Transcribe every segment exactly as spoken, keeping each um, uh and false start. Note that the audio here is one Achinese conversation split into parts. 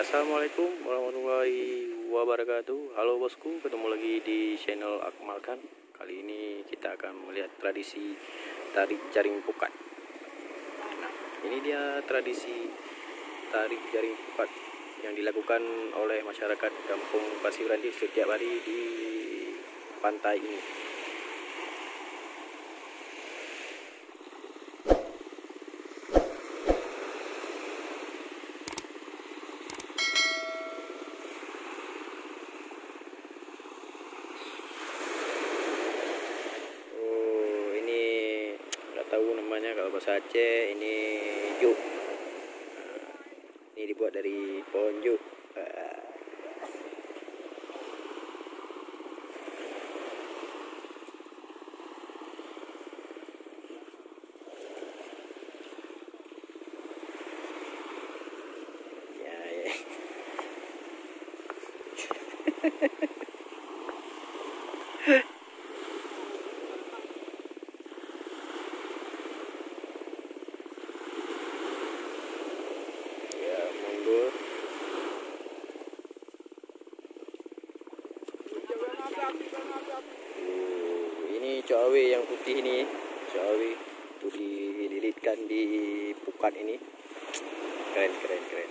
Assalamualaikum warahmatullahi wabarakatuh. Halo bosku, ketemu lagi di channel Akmal Khan. Kali ini kita akan melihat tradisi tarik jaring pukat. Nah, ini dia tradisi tarik jaring pukat yang dilakukan oleh masyarakat Kampung Pasir Ranjit setiap hari di pantai ini. Oh, ini nggak tahu namanya kalau bahasa Aceh, ini juk. Ini dibuat dari pohon juk. Ah. Ya, ya. Ya, mundur. Oh, ini cawe yang putih ni, cawe tu dililitkan di pukat ini. Keren, keren, keren.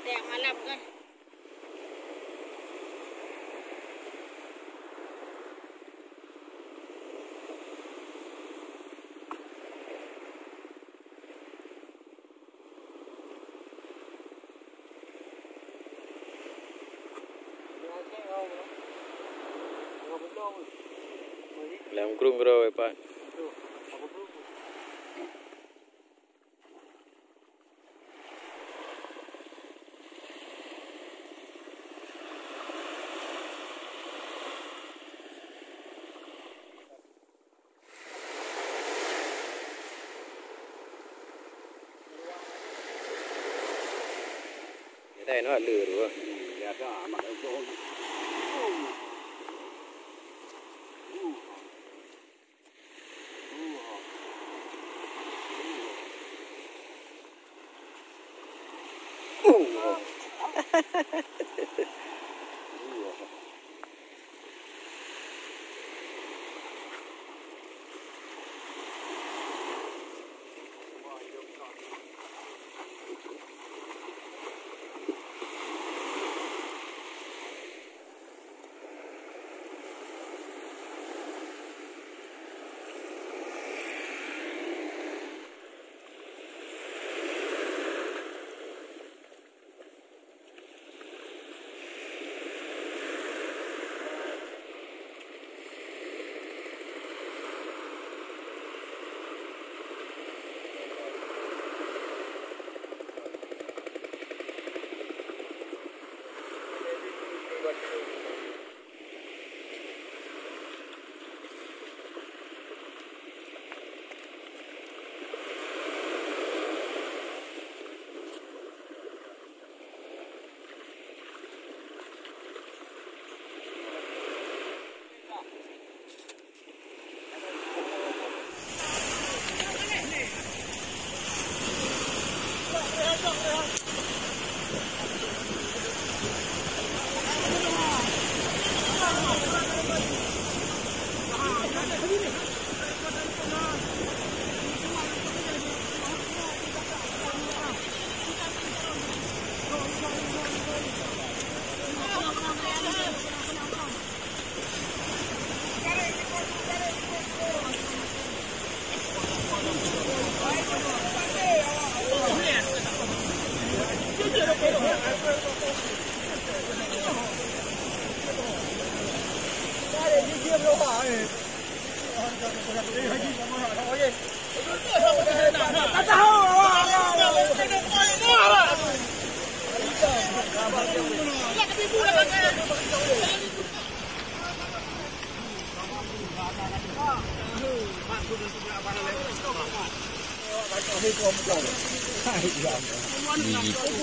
Malam kan? Lam krung keudroe, Pak. Nyan na le tu.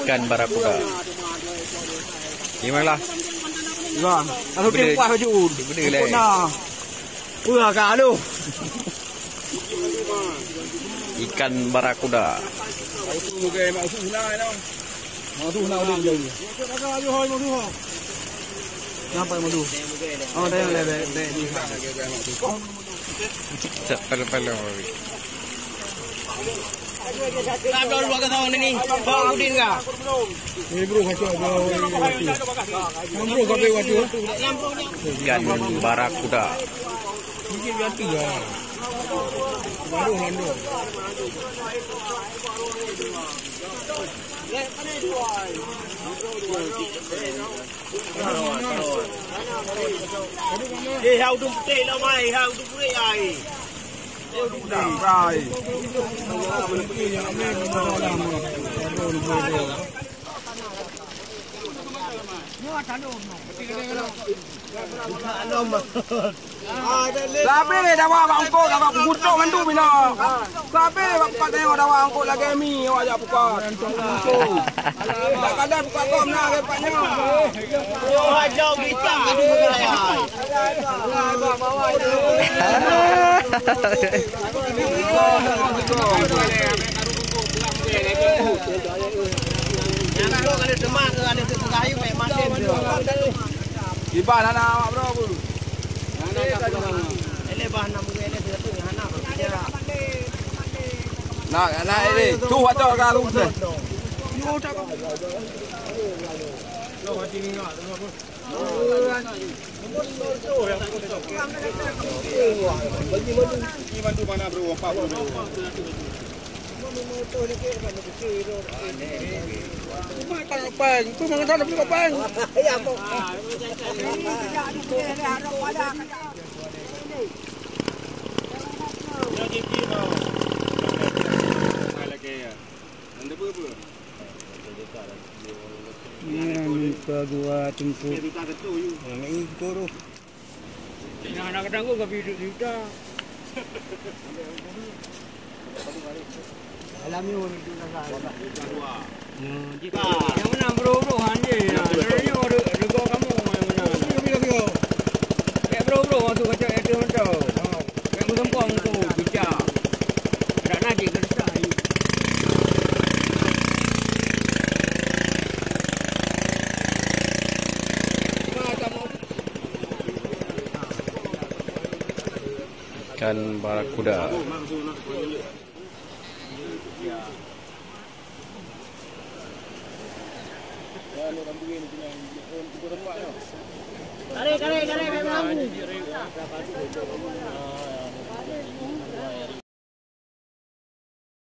Ikan barakuda. Gimana lah? Wah, lalu dia kuah baju. Beda lah. Nah. Wah, kalu. Ikan barakuda. Madu na udah jadi. Nampak madu. Oh, dah yang lebih, lebih. Cak pala-pala. Abang dua kosong ni. Bang Udin kah? Ini bro kacau, bro. Bro kacau, kacau. Ikan barakuda. Gigit jatuh lah. Baru landung. Eh, hai udung putih lah, mai. Hai udung putih, ai. Udung putih. Sabe dawa bak ungkot, dawa peuguntok mandum inoe. Sabe bak pat nyoe dawa ungkot lagèe mi awak jak buka. Tak kada buka kong na lagèe pat nyoe. Yo hajau kita adu beraya. Ibah hana awak bro bulu. Nak nak ini tu wadah ka lu. Nyan ka gua teungku. Nyan i guru. Nah, anak kadang gua ka biduk juta. Alam ni orang tu dah. Nah, jika yang mana bro-bro han je. Nah, sebenarnya orang rego kamu yang mana. Kayak bro-bro masuk kacau itu betul. Kayak bersempong tu, bijak. Dak najik ke. Ikan barakuda. Tarik, tarik, tarik, tarik.